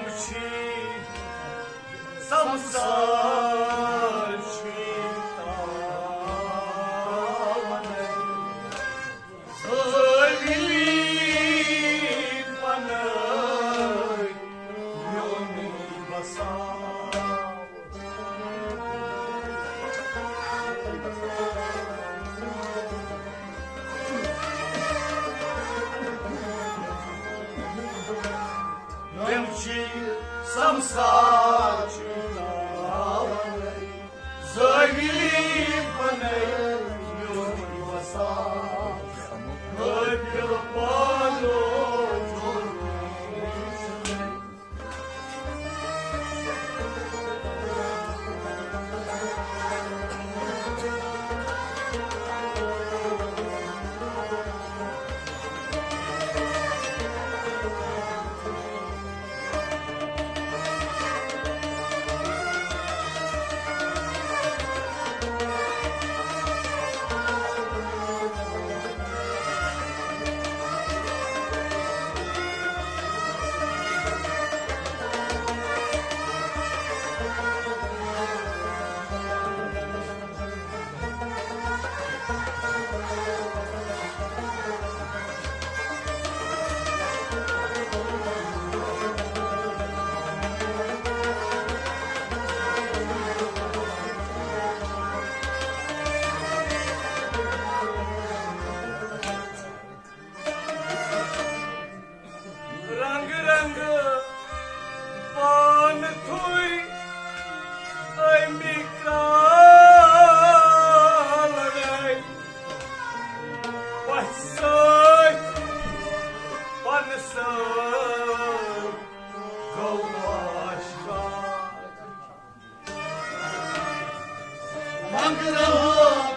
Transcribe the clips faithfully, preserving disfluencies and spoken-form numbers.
چھی سمسار چھی تاونے۔ زٲوِلی پنٲوۍ میونُے بساو۔ یِم چھِ سمسار چھِ تاونے۔ زٲوِلی بنٲوۍ میون وساو۔ قٲبِل پانو جوڑ۔ رنگ رنگ پان تھوئی امی کرال رے۔ پس سۭتۍ پن سۭتۍ گوٚو آشکار۔ منگلان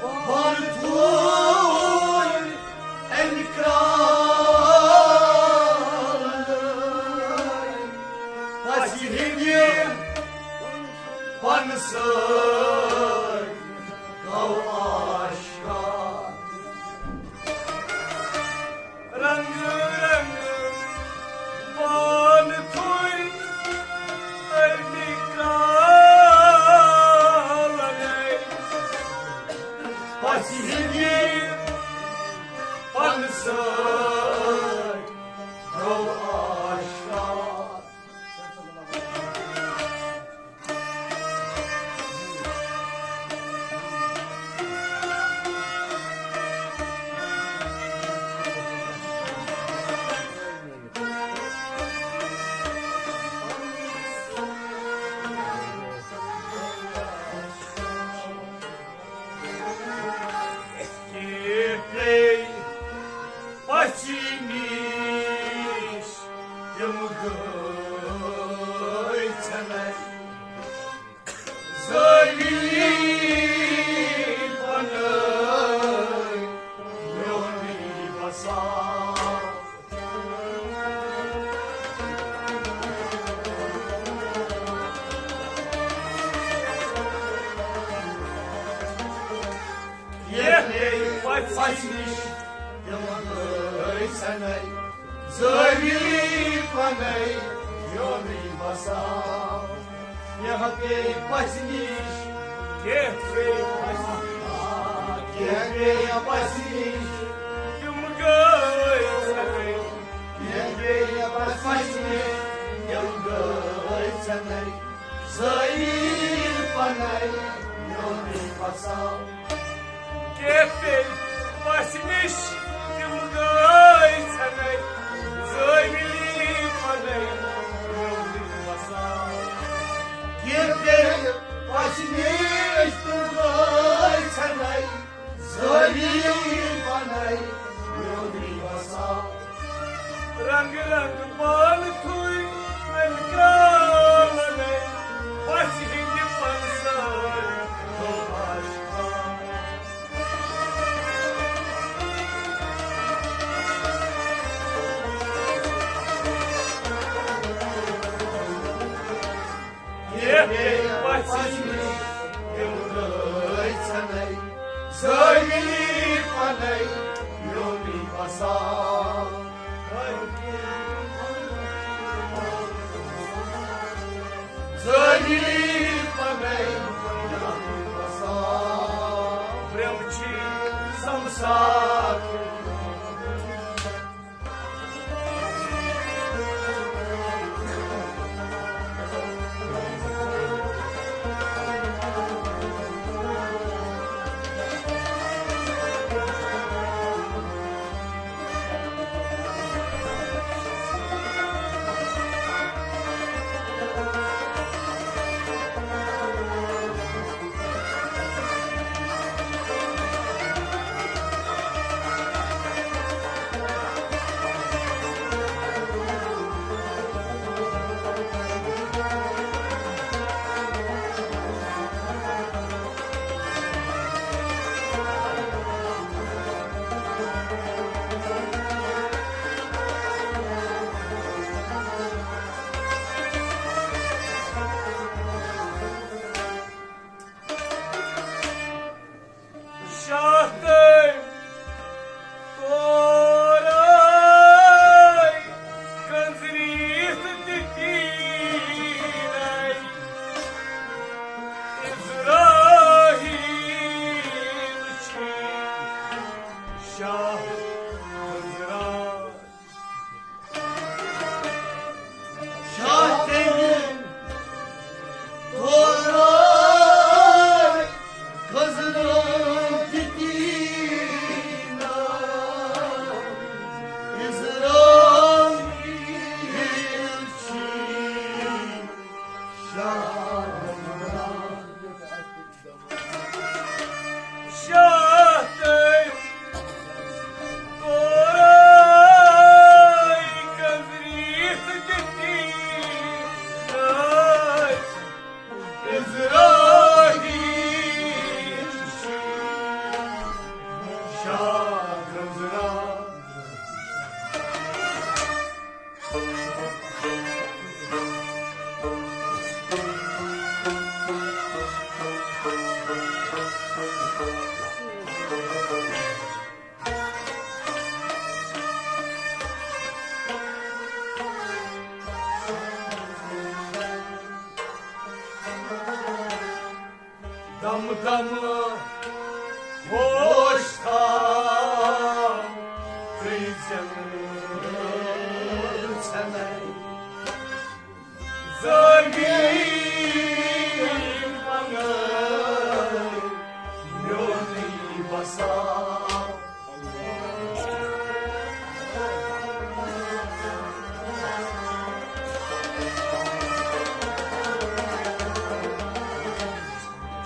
بن تھوڑ انکرار۔ پسی ہندی پن سر گو آشکار۔ رنگ رنگ پان تھوڑ ارمی کرال۔ پسی ہندی پن سر گو آشکار۔ کینٛہہ پیٚیہِ پژھِ نِش تِم گٔے ژھٮ۪نَے۔ زٲوِلی بنٲے میونُے بساو۔ ییٚلہِ پژھِ نِش تِم گٔے ژھٮ۪نَے، زٲوِلی پنَے میونُے بساو۔ یہِ ہا پیٚیہِ پژھِ نِش، یہِ پیٚیہِ پژھِ نِش، یہِ پیٚیہِ پژھِ نِش، تِم گٔے ژھٮ۪نَے۔ یہِ پیٚیہِ پژھِ نِش، تِم گٔے ژھٮ۪نَے۔ زٲوِل پنَے میونُے بساو۔ کیٛاہ پیٚیہِ پژھِ نِش تِم گٔے ژھٮ۪نَے، زٲوِلی پنَے میونُے بساو۔ کیٛاہ پیٚیہِ پژھِ نِش تِم گٔے ژھٮ۪نَے، زٲوِل پنَے میونُے بساو۔ رنگ رنگ بال تھوئی انکرالنے، پژھِ ہندِ پنسٲے گوٚو آشکار۔ ییٚلہِ پژھِ نِش تِم گٔے ژھٮ۪نَے، زٲوِلی پنَے میونُے بساو۔ شاہ تٔمۍ تورے کٔنزریٖٹھ تہِ تیٖرے۔ عزرائیل چھُ شاہ کٔنزرار۔ شاہ تٔمۍ تورے کٔنزرٲن تہِ تیٖرے۔ عزرائیل چھُ شاہ کٔنزرار۔ شاہ تٔمۍ تورے کٔنزریٖٹھ تہِ تیٖرے۔ عزرائیل چھُ شاہ کٔنزرار۔ دم دم ہوش تھاو، تُہۍ زٮ۪نہٕ ژھٮ۪نَے۔ زٲوِج پنٕنۍ میونٕے بساو۔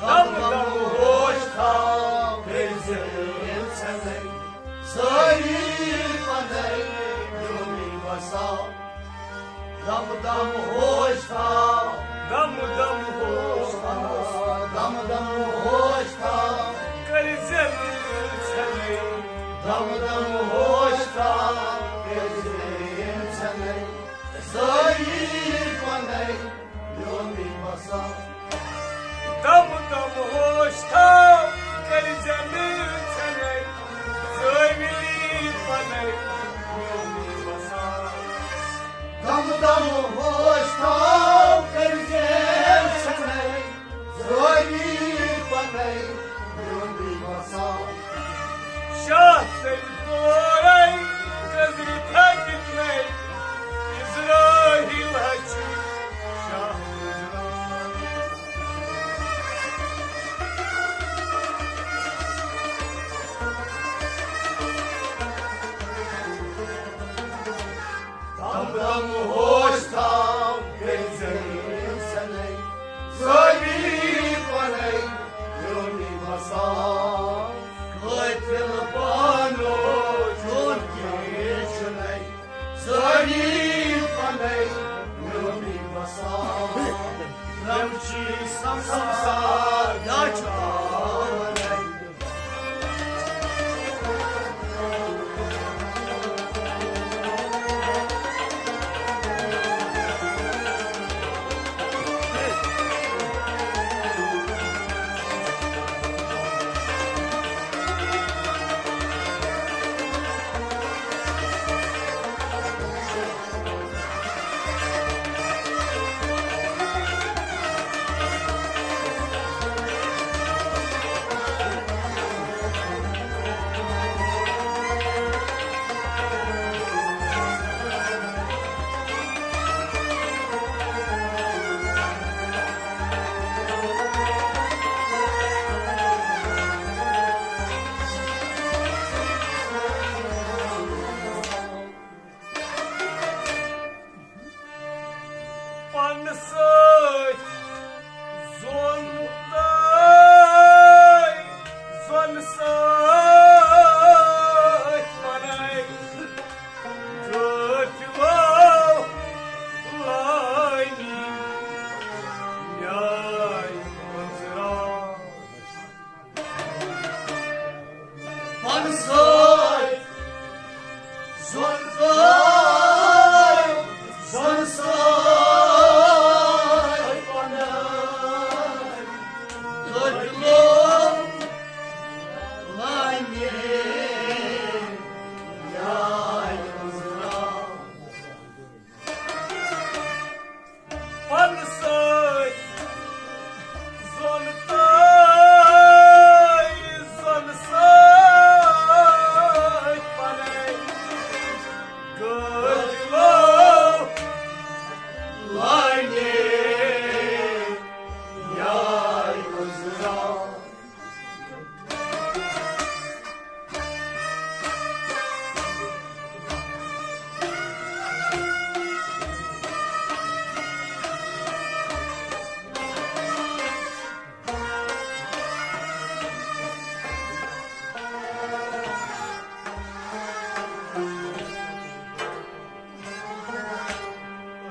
دم دم ہوش تھاو، کٔرۍ زِ ژھٮ۪نَے۔ سٲری پنٕنۍ میونٕے بساو۔ دم دم ہوش تھاو۔ دم دم ہوش تھاو۔ دم دم ہوش تھاو۔ کٔرۍ زٮ۪ن ژھٮ۪نٕے۔ دم دم ہوش تھاو۔ کٔرۍ زٮ۪ن ژھٮ۪نٕے۔ سٲری پنٕنۍ میونٕے بساو۔ دم دم ہوش تھاو، کٔرۍ زٮ۪ن ژھٮ۪نَے، زٲوِج پنٕنۍ میونٕے بساو۔ دم دم ہوش تھاو، کٔرۍ زٮ۪ن ژھٮ۪نَے، زٲوِج پنٕنۍ میونٕے بساو۔ شاہ تٔمۍ تورے کٔنزریٖٹھ تہِ تیٖرے، عزرائیل ہا چھُ شاہ کٔنزرار۔ زۄن سۭتۍ، زۄن سۭتۍ، زۄن سۭتۍ پنٕنۍ قٲفلہٕ لٲنہِ یایہِ گُزران۔ پنہٕ سۭتۍ زۄن تہٕ زۄن سۭتۍ پنٕنۍ قٲفلہٕ لٲنہِ یایہِ گُزران۔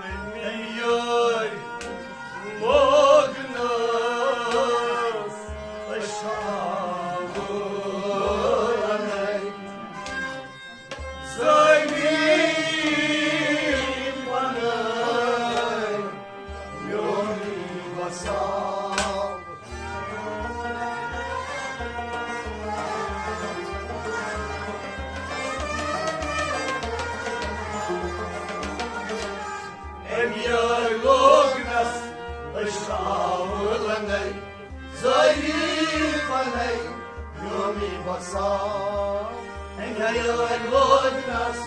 أمۍ یٲرۍ لوگنَس أچھاوٕلَنے۔ زٲوِج پنٕنۍ میون وصال۔ أمۍ یٲرۍ لوگنَس أچھاوٕلَنے۔ زٲوِج پنٕنۍ میون وصال۔ أمۍ یٲرۍ لوگنَس۔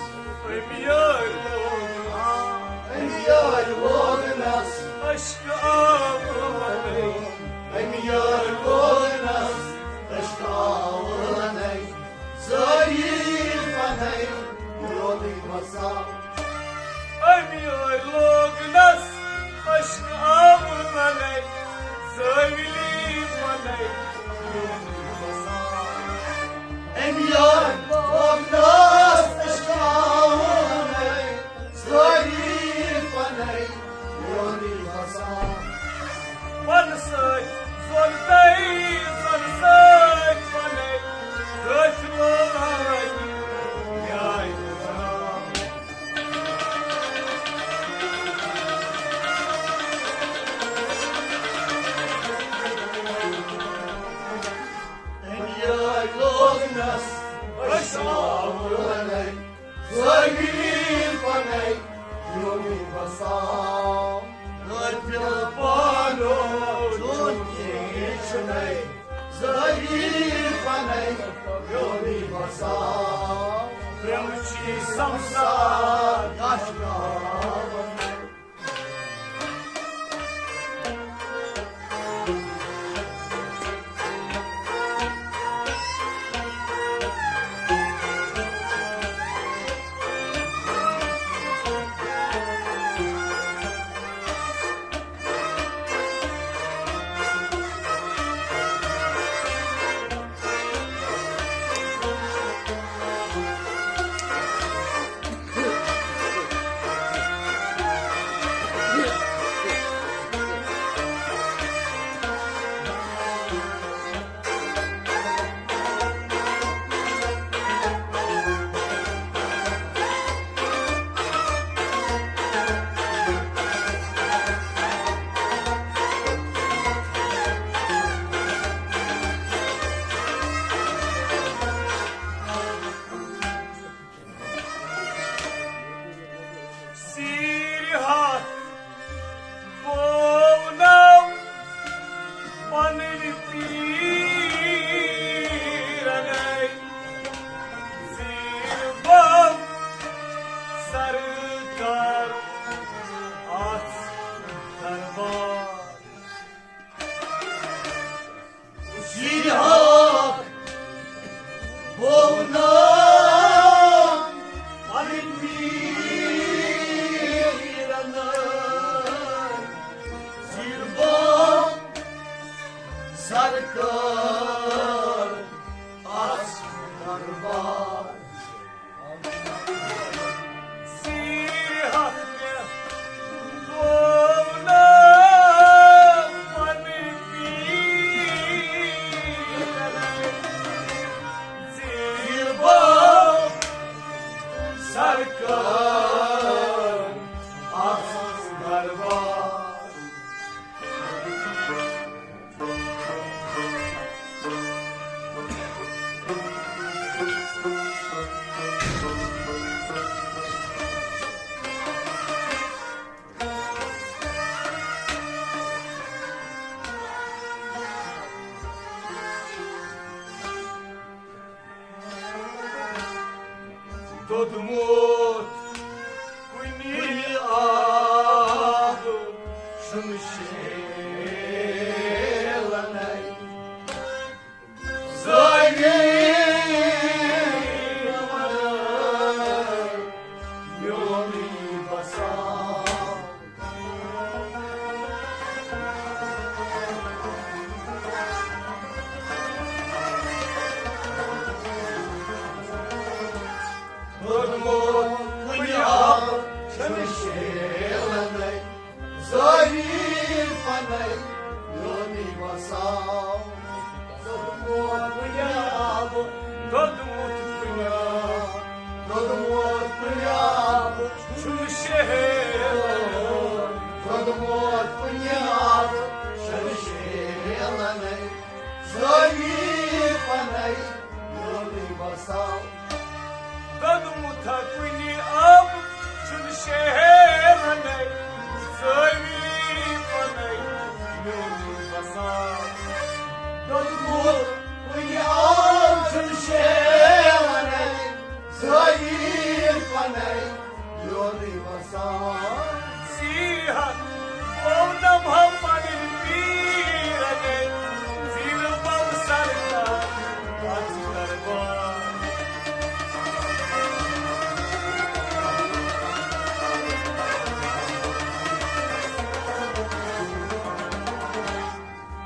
أمۍ یٲرۍ لوگنَس۔ أمۍ یٲرۍ لوگنَس۔ عشقہٕ آوٕلَنے۔ أمۍ یٲرۍ لوگنَس۔ عشقہٕ آوٕلَنے۔ زٲوِج پنٕنۍ میون وصال۔ أمۍ یٲرۍ لوگنَس۔ عشقہٕ آوٕلَنے۔ زٲوِج پنٕنۍ میون وصال۔ أمۍ یٲرۍ لوگنَس۔ عشقہٕ آوٕلَنے۔ زٲوِج پنٕنۍ میون وصال۔ پنہٕ سۭتۍ زۄن تہٕ زۄن سۭتۍ پنٕنۍ قٲفلہٕ لٲنہِ یایہِ گُزران۔ أمۍ یٲرۍ لوگنَس۔ أچھاوٕلَنے۔ زٲوِج پنٕنۍ میون وصال۔ قٲفلہٕ پانہٕ چون کینٛہہ چھُنَے۔ زٲوِج پنٕنۍ میون وصال۔ پرٛمہٕ چھی سمسار کَتھ گاوَن۔ سیٖرِ ہتھ بوونو پنٕنۍ پیٖرنَے۔ زیٖر بو سرکار اَتھ دربار۔ جی ہاک بونا پنٕنۍ پیٖرن، زیٖر بو سرکار اَتھ دربار۔ دوٚدمُت کُنہِ آب چھُنہٕ شیلَنَے۔ زٲوِج پَنَے میونٕے بَسان۔ دوٚدمُت کُنہِ آب چھُنہٕ شیلَنَے۔ زٲوِج پَنَے میونٕے بَسان۔ دوٚدمُت کُنہِ آب، دوٚدمُت کُنہِ آب، دوٚدمُت کُنہِ آب چھُنہٕ شیلَنَے۔ دوٚدمُت کُنہِ آب چھُنہٕ شیلَنَے۔ زٲوِج پَنَے میونٕے بَسان۔ دوٚدمُت ہا کُنہِ آب چھُنہٕ شیلَنَے۔ زٲوِج پَنَے میونٕے بَسان۔ دوٚدمُت کُنہِ آب چھُنہٕ شیلَنَے۔ زٲوِج پَنَے میونٕے بَسان۔ صحت پونم ہم پنٕنۍ پیٖر گٔے، زیٖرٕ بم سرکار اَتھ دربار۔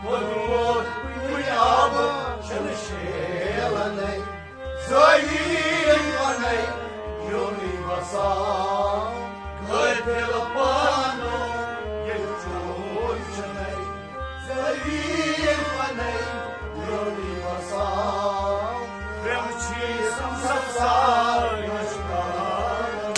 دوٚدمُت کُنہِ آب چھُنہٕ شیلَنَے۔ زٲوِج پَنَے میونٕے بَسان۔ غٲفِل پانو ییٚلہِ چون چھُنَے۔ زٲوِج پَنَے میونٕے بَسان۔ پرٛٮ۪م چھُے سم سمسار مَشکان۔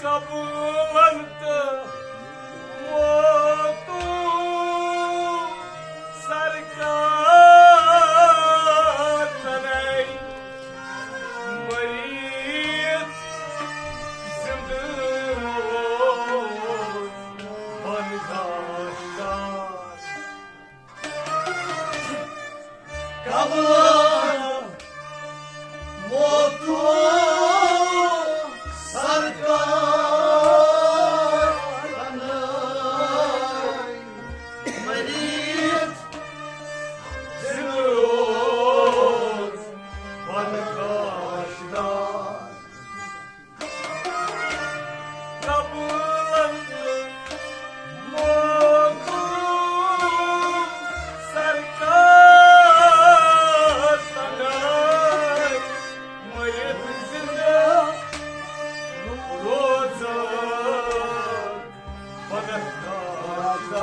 قبولن تہٕ موتُک سرکار تنَے۔ مریض زندٕ روز برداشت کر۔ قبل موتُک سرکار تنَے۔ مریض زندٕ روز برداشت کر۔ قبولن موتُک سرکار تنَے۔ مریض زندٕ روزن برداشت کر۔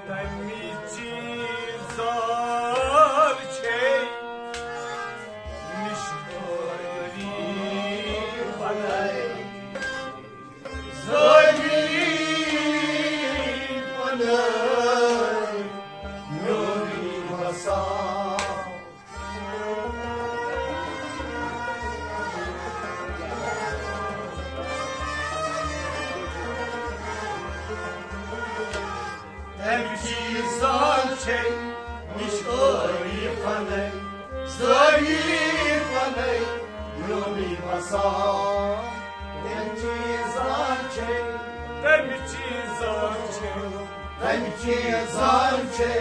تَمہِ چیٖزَن چھے نِشٲنی بنٲوِتھ۔ زٲوِج پنَے میونٕے بَسان۔ تَمہِ چیٖزَن چھے نِشٲنی بنٲوِتھ۔ زٲوِج پنَے میونُے وسان، تٔمۍ چیٖز زان چھے۔ تٔمۍ چیٖز زان چھے۔ تٔمۍ چیٖز زان چھے۔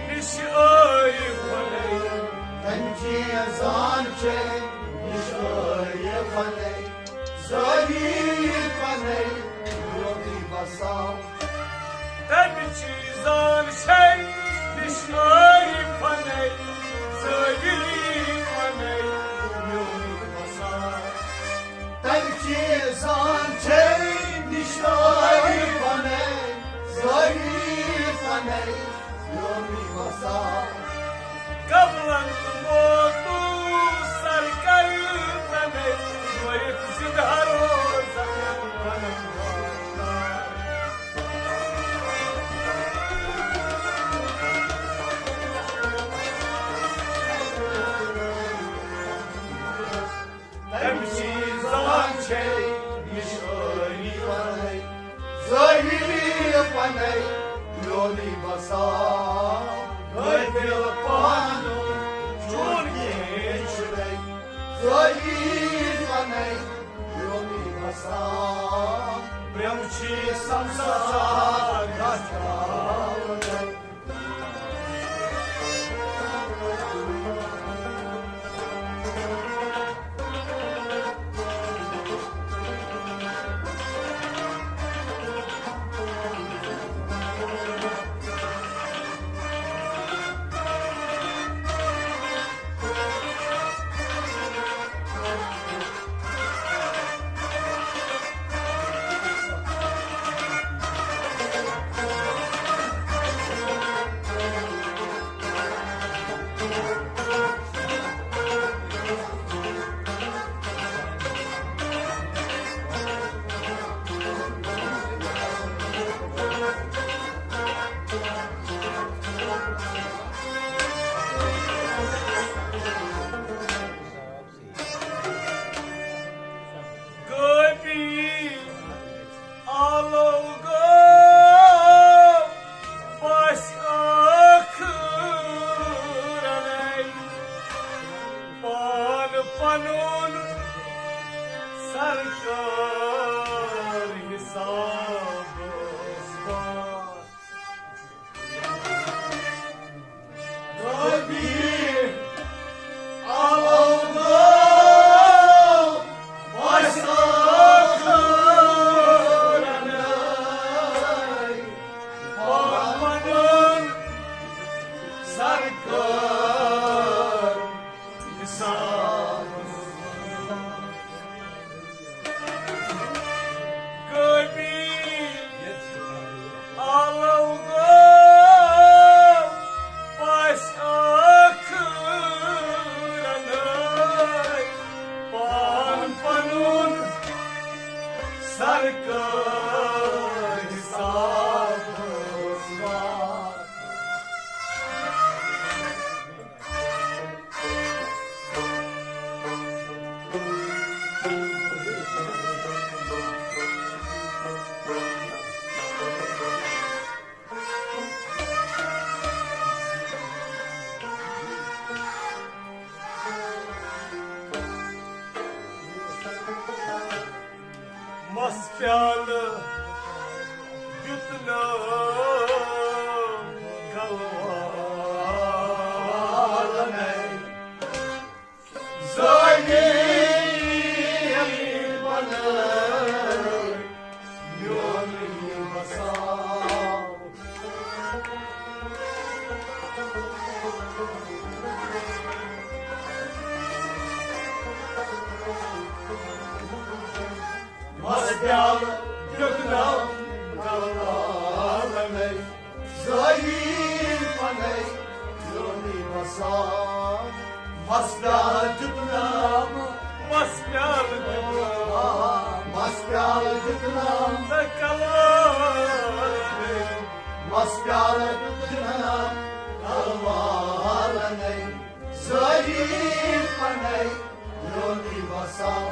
نِش ٲیہِ فنَے۔ تٔمۍ چیٖز زان چھے۔ نِش ٲیہِ فنَے۔ زٲیی فنَے۔ میونُے وسان۔ تٔمۍ چیٖز زان چھے۔ نِش ٲیہِ فنَے۔ زٲیی فنَے۔ میونُے وسان۔ تٔمۍ چیٖز زان چھے۔ نِش ٲیہِ فنَے۔ زٲیی فنَے۔ میونُے وسان۔ قبلن تہٕ موتُک سر کر تنے، ورِتھ زِندٕ روزن پنن وطن۔ تٔمۍ چیٖز زان چھے نِش ٲری پنَے، ظٲہری پنَے، میونُے وسان۔ غٲفِل پانُک چون کینٛہہ چھُنَے، ظٲہری پنَے، میونُے وسان۔ برٛونٛہہ چھِ سمسار گژھان۔ قٲبیل آلو گوٚو پس ٲخرَنے، پان پنُن سرکار حسابس پان۔ قٲبیل آلو گوٚو پس ٲخرَنے، پان پنُن سرکار حسابس پان۔ مس پیالہٕ دیُت نہٕ کلوالنے۔ زٲنی بنٲے میون وسان۔ مس پیالہٕ دیُتنم کلوالنے، زٲہی پنے میونُے وسان۔ مس پیالہٕ دیُتنم، مس پیالہٕ دیُتنم، مس پیالہٕ دیُتنم تہٕ کلوالنے۔ مس پیالہٕ دیُتنم کلوالنے، زٲہی پنے میونُے وسان۔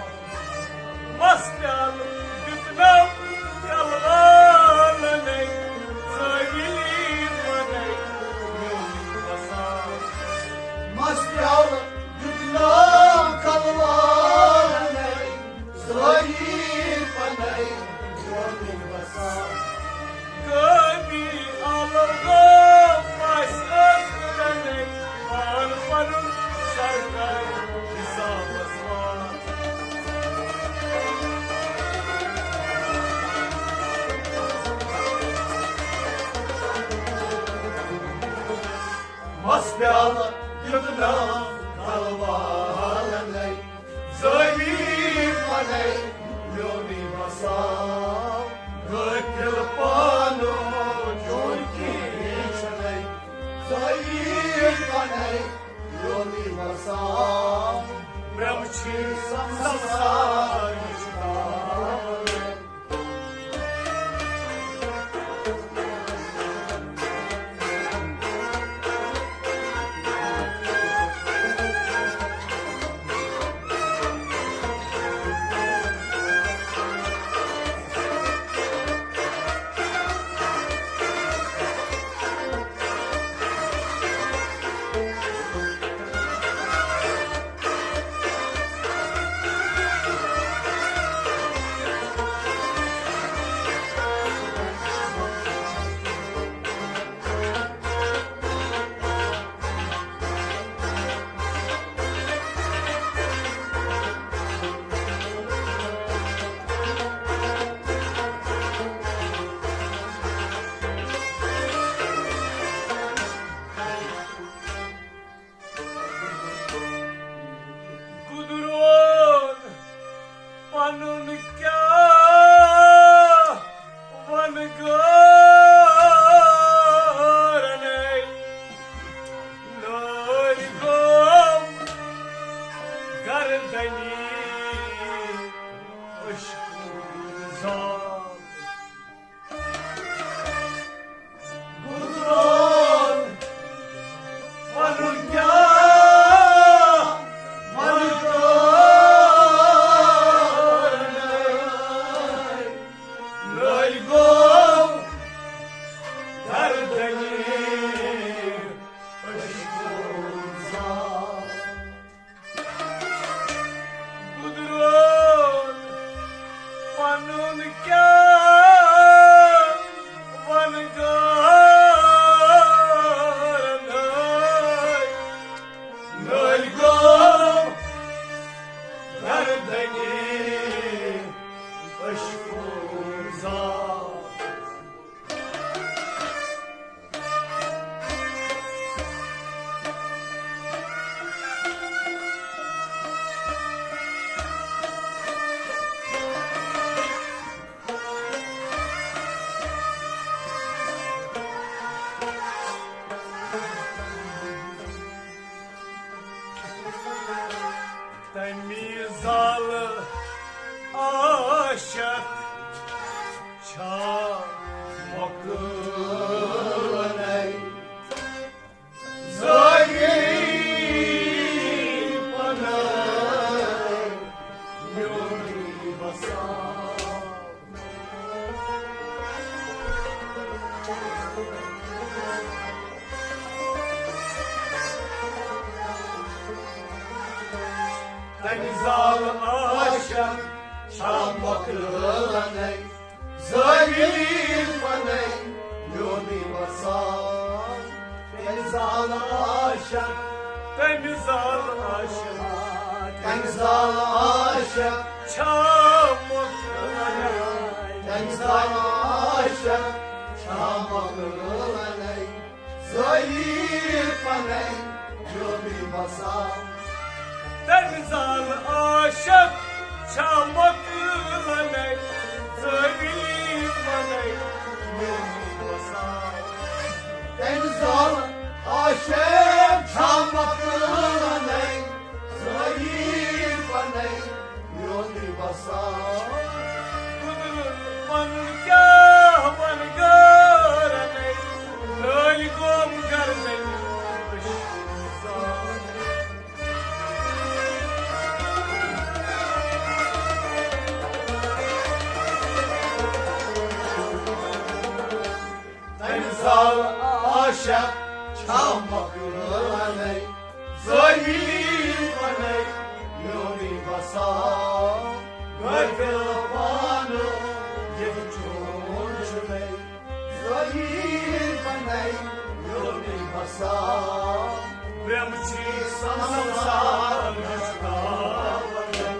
مس پیالہٕ دیُتنم کلوالنے، زٲہی پنے میونُے وسان۔ مس پیالہٕ دیُتنم کلوالنے، بس پیالہٕ دیُتنم کلہٕ والنے، زٲوی پنے میونٕے وسام، غٲفِل پانہٕ چون کینٛہہ چھُنے، زٲوی پنے میونٕے وسام، برٛمہٕ چھِ سمسار ہیٚچھناونے۔ گُدرون پنُن کیٛاہ ونہٕ گارنے، نٲرۍ گوٚم گردنی عشقُک زال۔ گُزران پنُن کیٛاہ ونہٕ گارنے، نٔلۍ گوٚو گردنی عشقُک زال۔ گُزران پنُن کیٛاہ ونہٕ گارنے، نٔلۍ گوٚو گردنی عشقُک زال۔ تَمہِ زالہٕ عاشق چھا مۄکلنے، زٲیی پناہ میونٕے وسام۔ تَمہِ زالہٕ عاشق چھا مۄکلنے، زٲوِل پنٕنۍ میونٕے وسام۔ تَمہِ زالہٕ عاشق، تَمہِ زالہٕ عاشق، تَمہِ زالہٕ عاشق چھا مۄکلنے، تَمہِ زالہٕ عاشق چھا مۄکلنے۔ زٲوِل پنٕنۍ میونٕے وسام۔ تَمہِ زالہٕ عاشق چھا مۄکلنے، زٲوِل پنٕنۍ میونٕے وسام۔ تَمہِ زالہٕ عاشق چھا مۄکلنے، زٲوِل پنٕنۍ میونٕے وسام۔ گُزرُن پنُن کیٛاہ ونہٕ گارنے، نٲلۍ گوم گردنہِ۔ تَمہِ زالہٕ عاشق چھا مۄکلنے، زٲوِل پنٕنۍ میونٕے وسام۔ غٲفِل پانہٕ یہِ چون چھُنے، زٲوِل پنٕنۍ میونٕے وسام۔ برٛمہٕ چھِ سمسار ہیٚچھناوان۔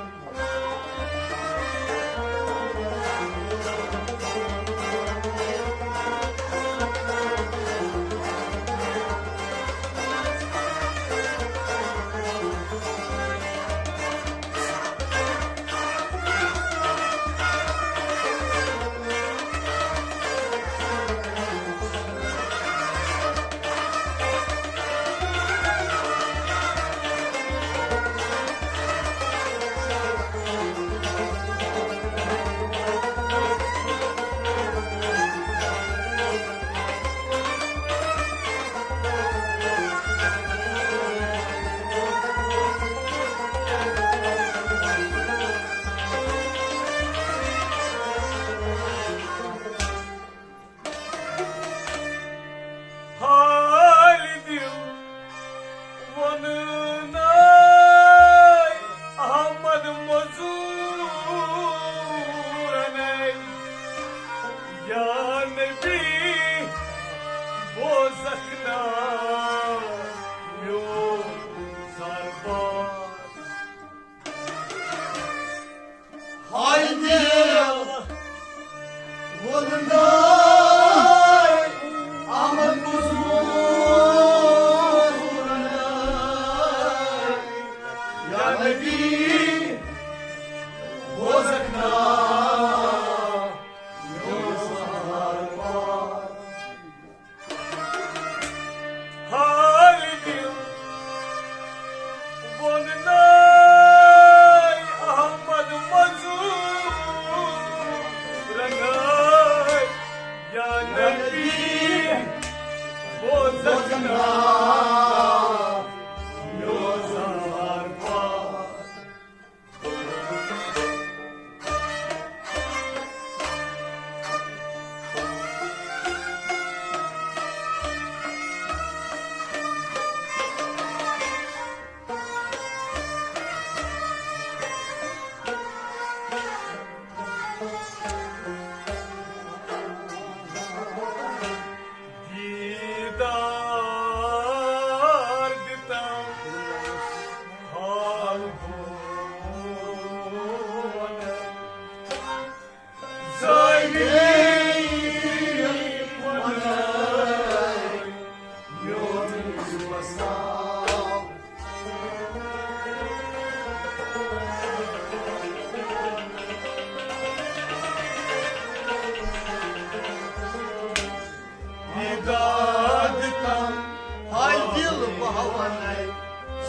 بہٕ وَنَے،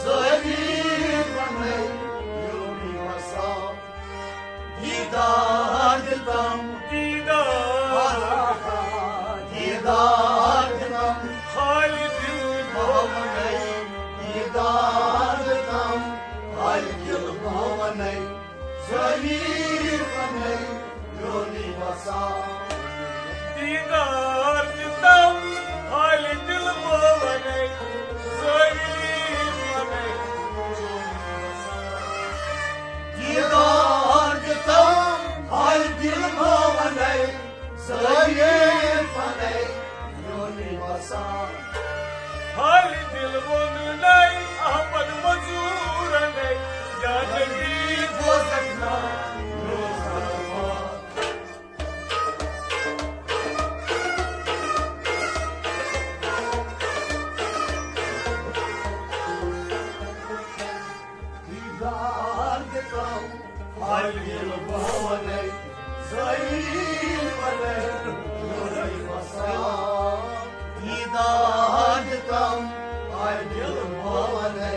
ذٲہِر وَنَے، یومِ وصال۔ دیٖدار دِتم، دیٖدار، دیٖدار دِتم، حالِ دِل بہٕ وَنَے، دیٖدار دِتم، حالِ دِل بہٕ وَنَے۔ ذلیل بنائی یونی وسا۔ دیدار دِتم حالِ دِل بہٕ وَنَے، ذلیل بنائی یونی وسا۔ دیدار دِتم حالِ دِل بہٕ وَنَے، ذلیل بنائی یونی وسا۔ حالِ دِل ووٚنُنے احمد مزورنے، یا نبی بوزکھ نا روزہ۔ دیدار دِتم حالِ دِل بہٕ وَنَے، ذلیل بنائی یونی وسا۔ دیدار دِتم حالِ دِل بہٕ وَنَے،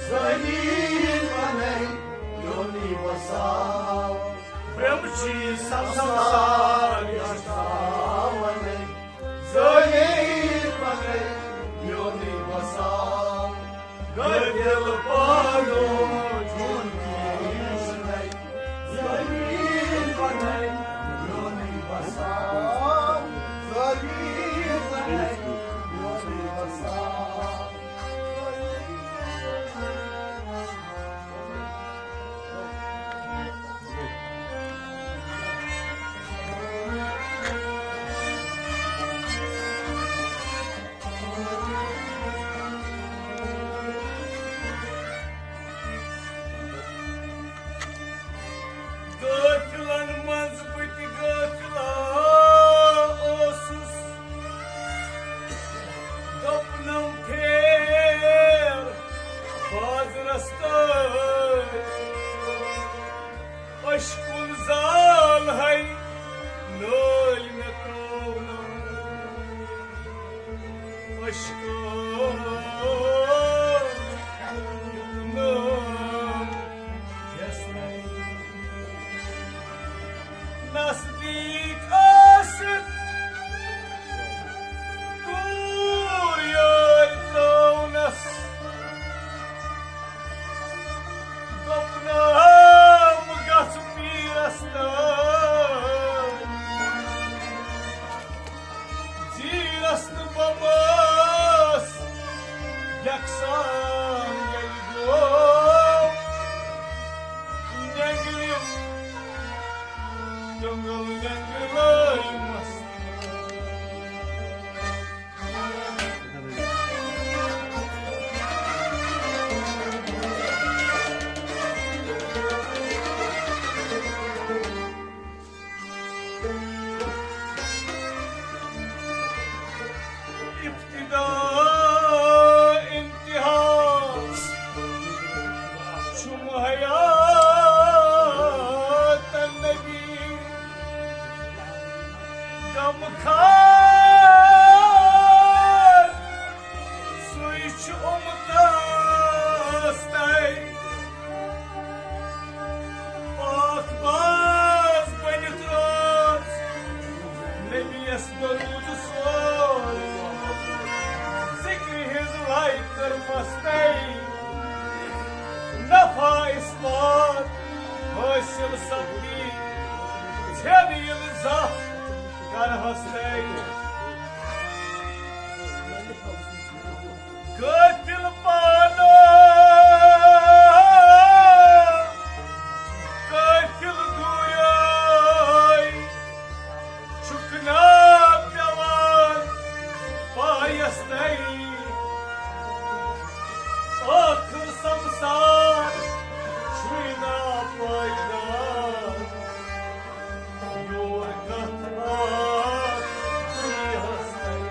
ذلیل بنائی یونی وسا۔ برمچی سمسار یشتاونے، ذلیل بنائی یونی وسا۔ غٲفِل پانو چون کینٛہہ چھُنَے، ذلیل بنائی یونی وسا۔ ذلیل بنائی یونی وسا۔ غٲفلن منٛز بہٕ تہِ غٲفلا اوسُس، دوٚپنم پھیر بازرس تہٕ اشکن زال ہے نٲلۍ مےٚ ترٛوونم۔ اشکو نہٕ یَس نزدیٖک ٲسِتھ دوٗر یٲرۍ ترٛٲونس۔ دوٚپنم گژھ پیٖرس تہٕ زیٖرس تہٕ بمس یکسان ییٚلہِ گوٚو۔ نٮ۪نٛگرِ جنگل نٮ۪نٛگرِ لٲے مست۔ ابتدا انتہا چھُم حیات نبی۔ غمخار سُے چھُ اُمتس تَے۔ پاک باز بٔنِتھ روز نبیَس درود سوز۔ ذکرِ ہٕنٛز لَے کٔرمَس تَے۔ نفع اثبات حٲصِل سپدی، ژھٮ۪ن ییٚلہِ زانٛہہ کرہَس تَے۔ قٲتِل پانہٕ قٲتِل دوٗرے، چھُکھ نا پٮ۪وان پایَس تَے۔ ٲخٕر سمسار چھُے نا پٲیدار۔ یور کتھ اکھ دُنیاہس تل۔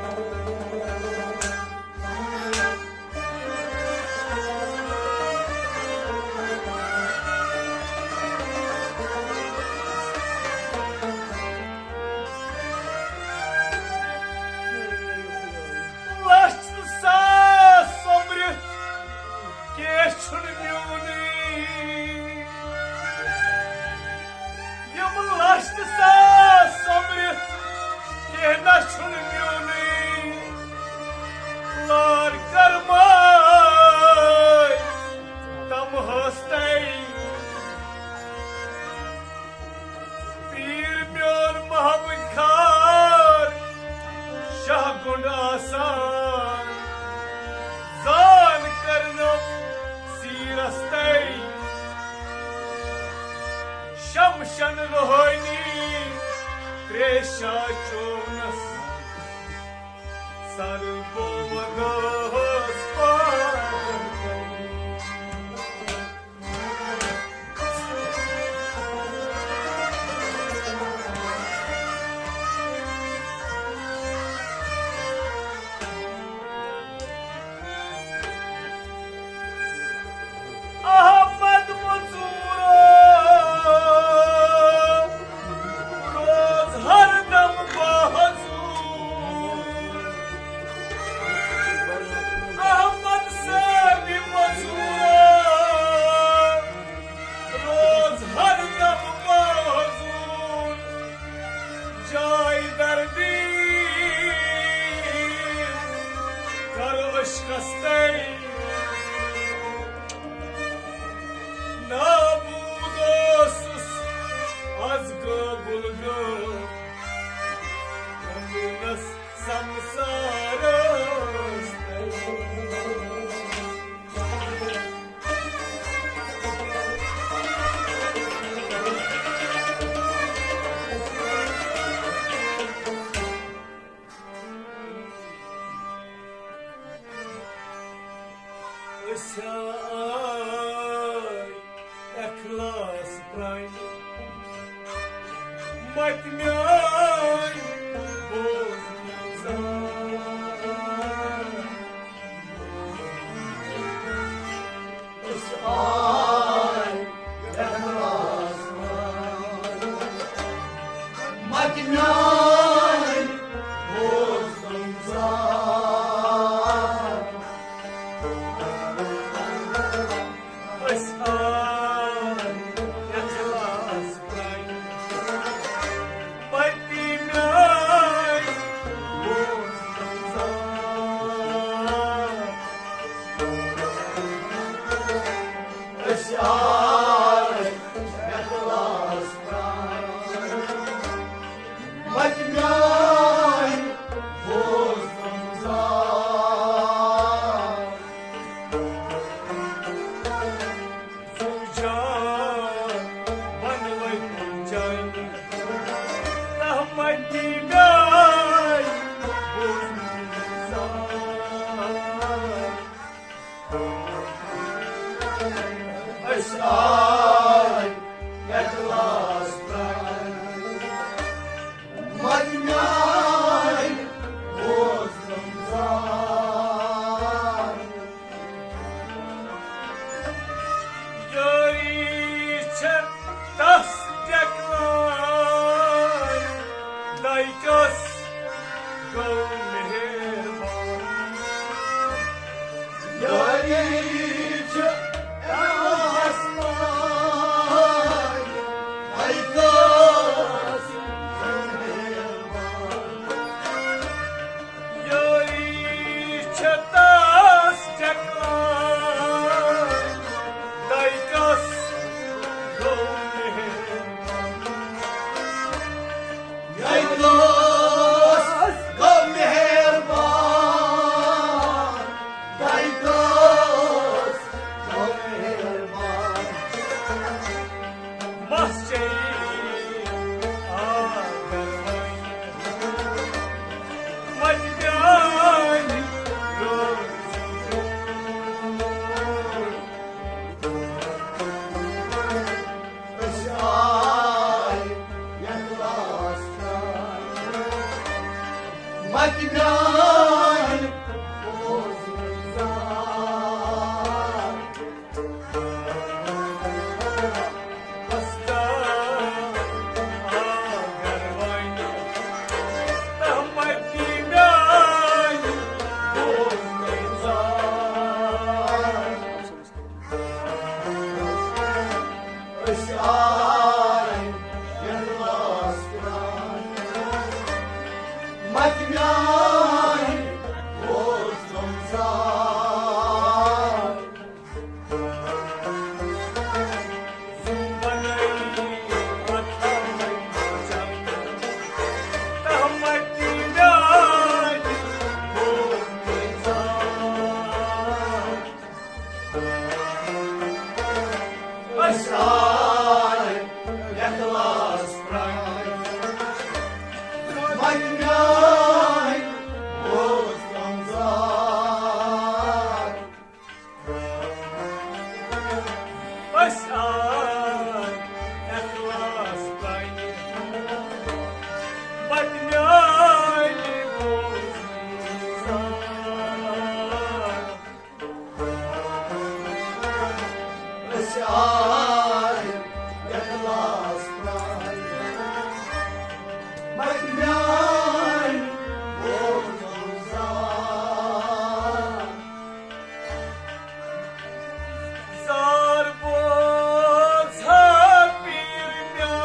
أسۍ آے اخلاص پرٛانہِ، متہِ میٲنۍ بوز نہٕ زانٛہہ۔ أسۍ آے اخلاص پرٛانہِ، متہِ میٲنۍ بوز نہٕ زانٛہہ۔ أسۍ آے اخلاص پرٛانہِ، متہِ میٲنۍ بوز نہٕ زانٛہہ۔ أسۍ آے اخلاص پرٛانہِ، متہِ میٲنۍ بوز نہٕ زانٛہہ۔ زُو جان بنوے تِم جانہِ، رحمتی میٲنۍ بوز نہٕ زانٛہہ۔ أسۍ آے اخلاص پرٛانہِ، متہِ میٲنۍ بوز نہٕ زانٛہہ۔ یٲری چھےٚ تس ڈٮ۪کہٕ لٲنۍ، دَے کس گوٚو مہربان۔ یٲری چھِ اخلاص پرٛانہِ، دَے کس گوٚو مہربان۔ یٲری چھےٚ تس ڈٮ۪کہٕ لٲنۍ، دَے کس گوٚو مہربان۔ یے دوست گوٚو مہربان، دَے دوست گوٚو مہربان۔ مس چیٚیہِ آگر وۄنۍ، متہِ میٲنۍ روزِ۔ أسۍ آے اخلاص پرٛانہِ، متہِ میٲنۍ بوز نہٕ زانٛہہ۔ أسۍ آے اخلاص پرٛانہِ، متہِ میٲنۍ بوز نہٕ زانٛہہ۔ أسۍ آے اخلاص پرٛانہِ، متہِ میٲنۍ بوز نہٕ زانٛہہ۔ أسۍ آے اخلاص پرٛانہِ، متہِ میٲنۍ بوز نہٕ زانٛہہ۔ أسۍ آے اخلاص پرٛانہِ، متہِ میٲنۍ بوز نہٕ زانٛہہ۔ زار بوز ہا پیٖر میٲنۍ،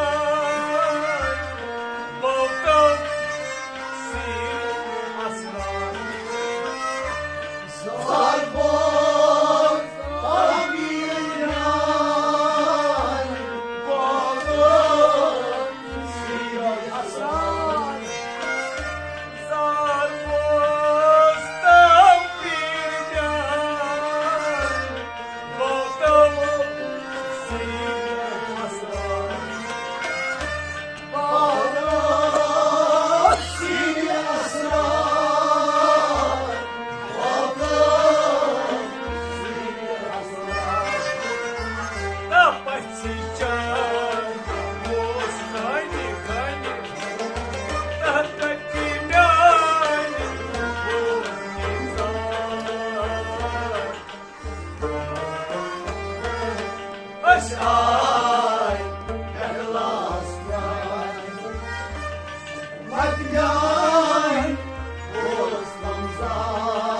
موتم سیٖر اسمان۔ زار بوز ہا پیٖر میٲنۍ، أسۍ آے اخلاص ترٛاونہِ، متہِ میٛانہِ اوس رمضان۔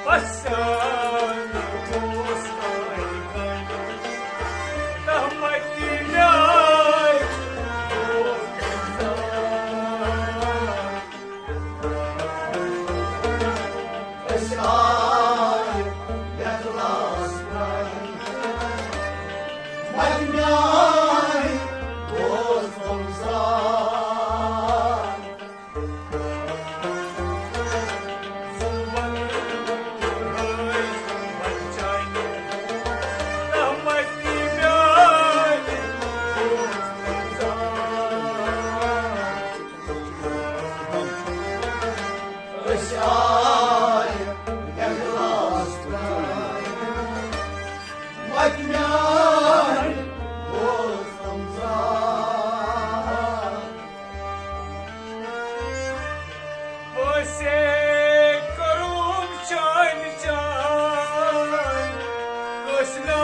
پسان اوس آے گنڈ، رحمتی میٛانہِ اوس رمضان۔ أسۍ آے اخلاص ترٛاونہِ، متہِ میٛانہِ اوس رمضان۔ زُوَن رٲے بچانہِ، رحمتی میٛانہِ اوس رمضان۔ أسۍ آے اخلاص ترٛاونہِ، متہِ میٛانہِ اوس رمضان۔ وٲسے کٔرٕم چانہِ چانہِ، کٲنٛسہِ نہ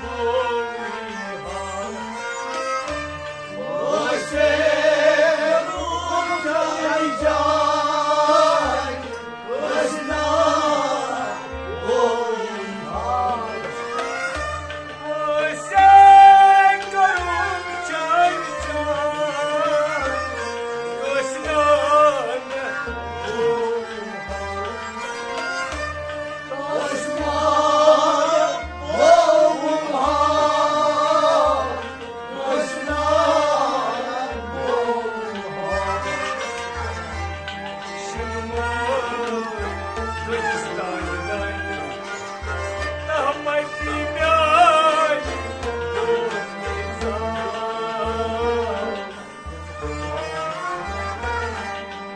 گوٚوٕے حال۔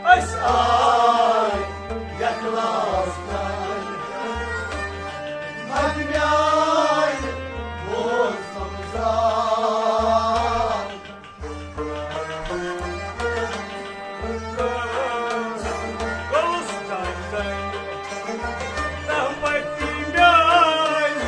أسۍ آے اخلاص ترٛاونہِ، متہِ میٛانہِ اوس رمضان۔ رحمتی میٛانہِ